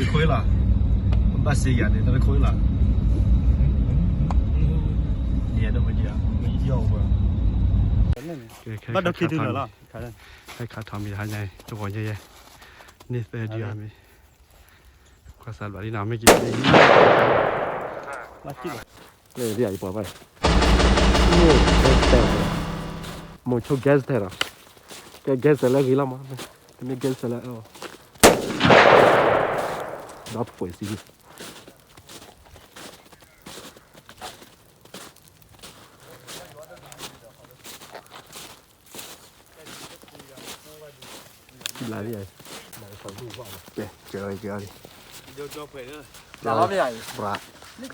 တခိၣ်လီၤ, ဘၣ်စ့ယၤန့ၣ် တခိၣ်လီၤ, န့ၣ်ဒီးမ့ၢ်ဒံး, ဘၣ်ဒီးခံထူၣ် ဟဲခးထီၣ်မံၤတဟါညါအံၤ တဂီၤညါယဲ, န့ၢ်သၢဒုအမ့ၢ်, ကွၢ်စးဘျးလံနီၤ မ့ၢ်က့ၤ, လၢဒ်အံၤပှၤဘၣ်, မိၤဆိ gas ထဲဒီး, ကဲ gas လၢဂ့ၤလီၤမး, တမ့ၢ် gas လၢအၢ, ဒီးပှဲၤစံး လၢ, ကဲ, ကဲ, ကဲ, လၢလီၤမ့ၢ်ယၤအံၤ, ပြး,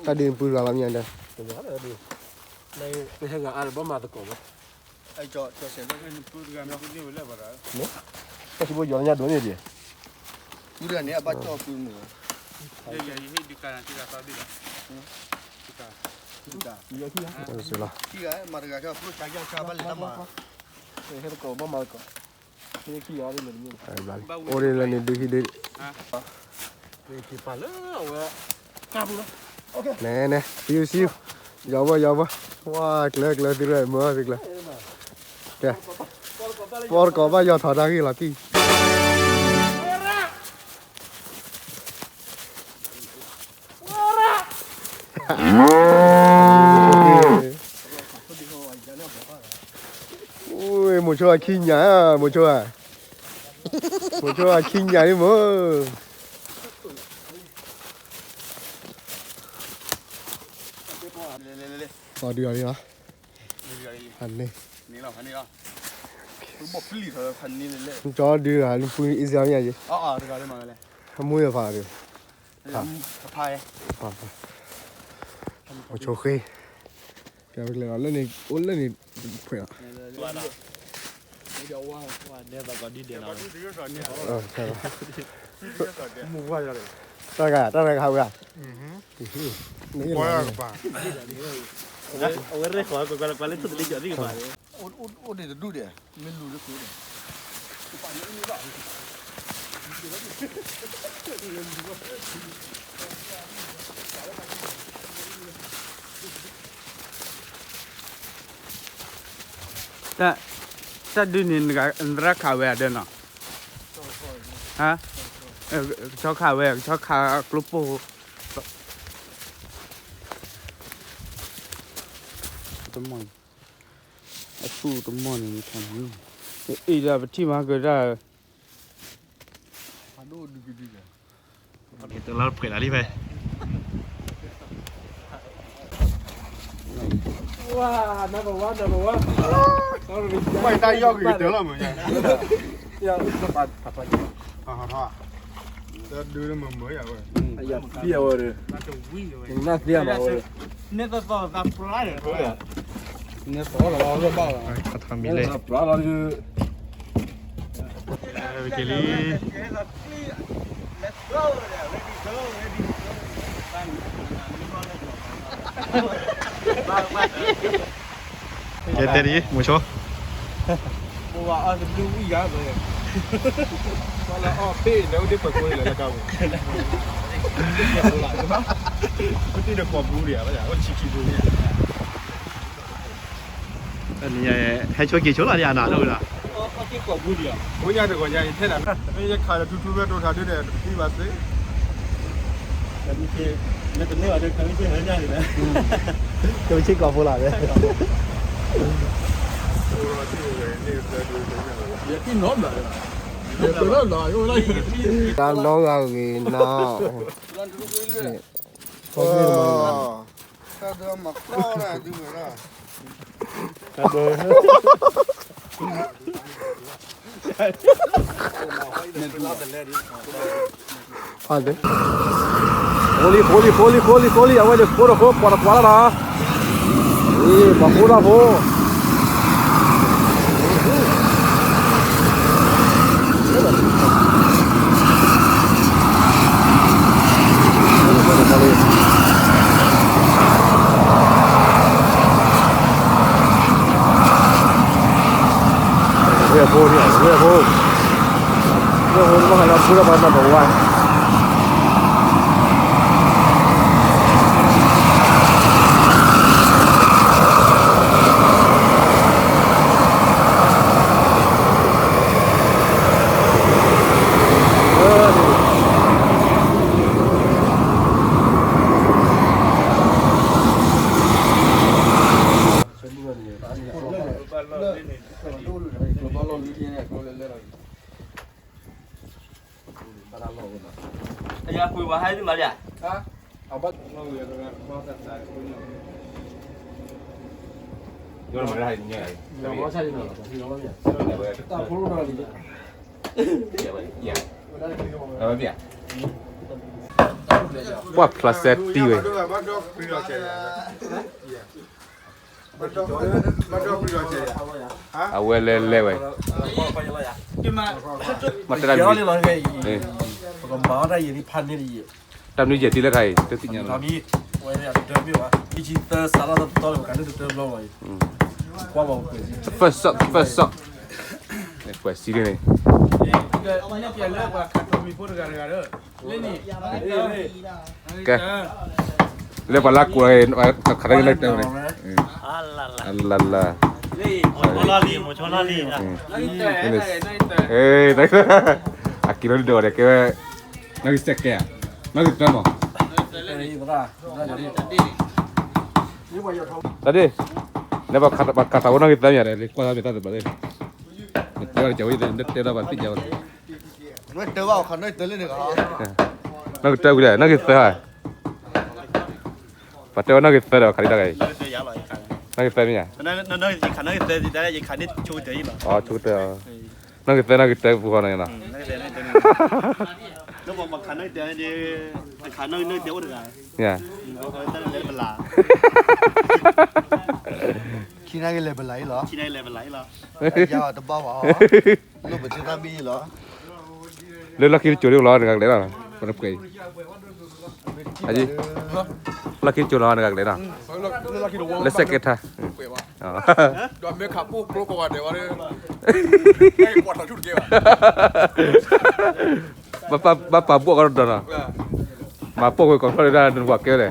တၢ်ဒုးပူၤဂၤလီၤမ့ၢ်ယၤဒီး, ပဟဲဂၤအါဒီးဘၣ်မၤသကိးဘၣ်, ကဘိယီၤလၢညါဒိးန့ၢ်ဒံး, ပူၤတဂၤန့ၣ် အဘၣ်ကၠီၣ်ပူၤမုၢ်, လၢ, လီၤ, ဟဲသကိးဘၣ်မၤသကိး, အိၣ်ဒ်လၢန့ၣ်ဒုးဟံးဒုး, နဲနဲ see you see you, ယီၤဘၣ်ယီၤဘၣ်, ဝါကျၢၤကျၢၤသုရဲၣ်မၢသုကျၢၤ, ကဲ, ပီတကိးဘၣ်ယီၤထီၣ်တၢ်ဂ့ၢ်လီၤတံၢ် မိၤဆိအခံညၣ်, မိၤဆိဧၢ, မိၤဆိအခံညၣ်လံမိၢ်, အီၤဒုးအီၤလံလီၤ, ဖးန့ၢ်, ကၠီဒုးဂၤ နပူၤအံစၢမ့ၢ်ယၤယ့ၣ်, အမူယဖးဒုး, မိၤဆိဃ့, ကဲလၢန့ၣ် အိၣ်လၢန့ၣ်, ဖှဲးလီၤ, တၢ်ဂၤ တၢ်ဂၤခးဝဲ, အဝဲရဲၣ်ဃီၤကွၢ်ကွၢ်လၢထူၣ်တလ့ကၠီၤသ့ၣ်ကပၤ, အိၣ်ဒံးတဒူၣ်ဒံး, မ့ၢ်လူၤလၢပူၤန့ၣ် တၢ်ဒုးန့ၣ် နသရၣ်ခးဝဲအဒၢနီၤ, ကဆီခးဝဲ ကဆီခးကျိပိၢ်, တမီၢ်, အဆူၣ်တမီၢ်န့ၣ် အံၤဒီးပထံၣ်မၤကတၢၢ် တလီၤဖှဲးလီၤလံဖဲ, ဝါ, number one, number one, တၢ်ယီၢ်က့ၤတၢ်လီၤမး, တၢ်ဒုးမးမးယၤဝဲ, ယၤဖံးအဝဲဒီး, နသ့အမးဝဲ, န့ၣ်သီသီသးပြးန့ၣ်, န့ၣ်သီလီၤလီၤဘၣ်လီၤ, န့ၣ်သီပြးလီၤဒုး က့ၤလံ, ကဲတဲဒ် မိၤဆိ, ပဝဲအီၤတဘျုးဝံၣ်ယၤဘၣ်, ပှၤလၢအီၣ်ဖ့ၣ်လၢအိၣ်ဒ့ပှဲၤကိးလၢလၢကါပူၤ, ပတံၤဒီးကိာ်ဘျူးဒံး, အိၣ်ဆံးဆံးဘျူးန့ၣ် ဟဲဆိက့ၤဆိလီၤဒံးအနၤလၢဝဲဒၣ်, ကိာ်ဘျူးဒံး, ဝဲညါတဂီၤညါအံၤထဲဒၣ်, မ့ၢ်ယခးဒီးထူထူဝဲတိၤထါဒုးဒီးတသံဘၣ်သ့, မ့ၢ်တန့ၢ်ဘၣ်ဒီး ခါမ့ၢ်ဟဲညါန့ၣ်လဲၣ်, ကမ့ၢ်ဆ့ကိာ်ဖိလၢ်ဝဲ, ယသံနီဘၣ်, တၢ်နီဂၤဂ့ၤနီၤ, တၢ်ဒုးမၤကီဒၣ်ဒုးဝဲဒၣ်, ဖးဒဲး, ဃိလံ ဃိလံ ဃိလံ ဃိလံ ဃိလံ အဝဲန့ၣ်ဃိဒီးဃိ ပှၤတကွၢ်လၢ်နီၤ, အ့ ပှၤဃိတၢ်ဖိ ဝဲၢ်ဖိန့ၣ် ဝဲၢ်ဖိ, လၢဟိမီၢ်လီၤဖူလီၤပှၤနီၢ်ပဝါ ပှၢ်ဖျါစဲတံၢ်ဝဲ အဝဲလဲၤလဲၤဝဲ မၤတဲတၢ်မံၤ တၢ်မနုၤယဲၢ်တံၢ်လၢခါအံၤ တသ့ၣ်ညါလီၤ first shot first shot ကွဲးစံးန့ၣ် ကဲ လၢပှၤလၢကိးခါတဂ့ၤ နၢ်တၢ်န့ၣ် အလၢလၢ အက့ၤလီၤဒုးဒီးကဲဝဲ နီၢ်ဂ့ၤစဲးကဲဧါ နီၢ်ဂ့ၤသၢမး တၢ်ဒ့ၣ် နပှၤခးသးဝဲနီၢ်ဂ့ၤသၢမးယၤဒီး ကွၢ်သးမ့ၢ်တၢ်တဘၣ်လၢ နတဲဝဲကဝဲ နတဲလီၤပှၤသ့ၣ်ညါဝဲ နီၢ်ဂ့ၤတၢဝံၤဒီး နီၢ်ဂ့ၤသၢဧါ ပှၤတဲဝဲနီၢ်ဂ့ၤသၢဒီး ခးဒံးတၢ်ဂၤအံၤ နီၢ်ဂ့ၤသၢမ့ၢ်ဧါ အီ ဆိကတၢၢ် နီၢ်ဂ့ၤသၢ နီၢ်ဂ့ၤတၢပူၤဃီနီၤနီၤ မ့ၢ်ဧါ ခံနၢ်ဂ့ၤလဲၤပလးအံၤလီၤ ယၤတဘၣ်ဘၣ်အီၤ လိၣ်ပထံသၣ်ဘံၣ်လီၤ လၢလီၢ်ခံတစိၤဒ်လီၤ နဂၤကလဲၤလီၤ ပနပှဲၤအံၤ လီၢ်ခံတစိၤလီၤ နဂၤကလဲၤလီၤ လၢစဲးကဲထါ ဒီးမ့ၢ်ခးပိၢ်ကျိကိးဂၤဒဲးဝဲ ဘၣ်ပာ်ဘှီၣ်ကီးဒီးနီၤ မၤပိၢ်ဝဲကိးဖျီၣ်ဒၣ်နပှၤကဲလဲၣ်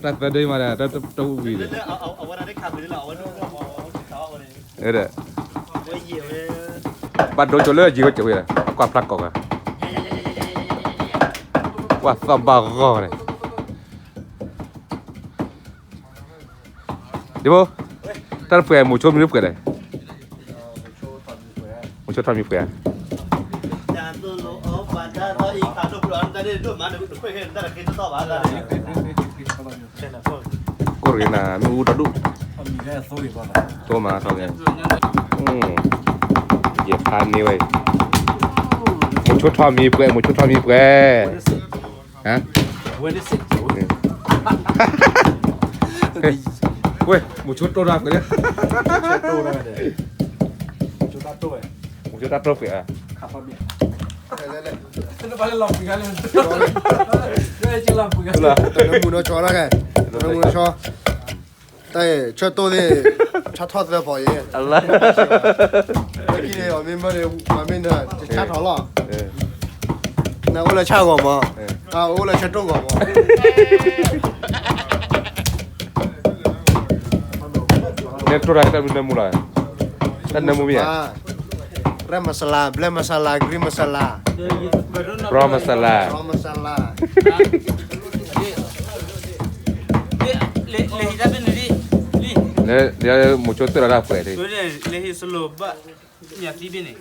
တၢ်သၢဒ့မးဒီး တၢ်ဝံၤဒီး ဘၣ်ဒိကၠိလၢယံၤဝဲကၠိဝဲ ကွၢ်ဖျါကိးဂၤ ကွၢ်သီၣ်ဘၣ်ဂီၢ်န့ၣ် ဒ်ဖိ တၢ်တပှဲၤ မိၤဆိမံၤတပှဲၤလဲၣ် မိၤဆိထီၣ်မံၤပှဲၤဧါ ကိၣ်ရ့နၤ မ့ၣ်အူဒီဒူၣ် တိၢ်မးထီၣ်က့ၤ ယဖးန့ၢ်ဝဲ မိၤဆိထီၣ်မံၤပှဲၤ မိၤဆိထီၣ်မံၤပှဲၤ ဝဲ မိၤဆိတိၢ်တၢ်ပှဲၤလၢ မိၤဆိတၢ်တိၢ်ပှဲၤ တၢ်မူနီၢ်ဆီတၢ်ကဲ တၢ်မူနီၢ်ဆီ တၢ်ဆၢတိၢ်သ့ၣ် ဆၣ်ထီၣ်သၢဖီယဲၢ် တၢ်ခံန့ၣ် အမ့ၢ်မ့ၢ်န့ၣ် ပှၤမ့ၢ်နၢ် တဆၣ်ထီၣ်လီၤ နအိၣ်လၢဆၣ်ဂီၤမး အိၣ်လၢဆၢတိၢ်ဂီၤမး နတိၢ်တၢ်တၢ်ဘျုးနၢမူလီၤ တၢ်နၢမူမ့ၢ်ဧါ red masala, black masala, green masala, brown masala, brown masala. လၢမိၤဆိတၢ်လီၤတၢ်ပှဲၤ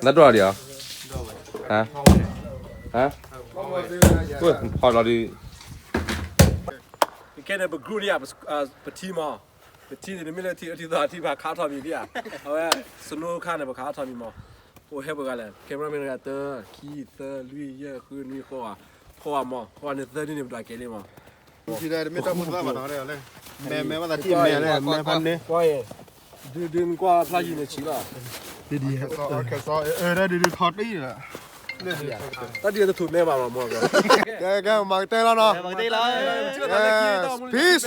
လံ နဒိၣ်လီၤဒံးဧါ ဟါ ဟါ ဖီလီၤဒံး ကဲန့ၣ် ပ group န့ၣ် ပ team မး ပ team န့ၣ် မ့ၢ်လၢ team အထံသီ team ပခးထီၣ်မံၤဒံးဧါ အဝဲ snow ခါန့ၣ် ပခးထီၣ်မံၤမး အိၣ်ဟဲပှဲၤဂၤလဲၣ် cameraman တဂၤ တၢ ခံ သၢ လွံၢ် ယဲၢ် ဃု နွံ ဃိးဂၤ ဃိးဂၤမး ဃိးဂၤန့ၣ် သၢဒ်န့ၣ် ပဒွးကဲလံမး မ့ၢ်မ့ၢ်ဘၣ်သးထံၣ်မဲာ်လဲၣ် မဲာ်ဖးန့ၣ် ဒုးဒုးနကွၢ်ဖျါယံၤန့ၣ်ဆံးလီၤ ဒုးဒုးထီၣ်တံၢ်လီၤ တၢ်ဒုးတထူၣ်မဲဘၣ်မးမး ကဲ ကဲ မၤကတဲလီၤနီၤ Peace.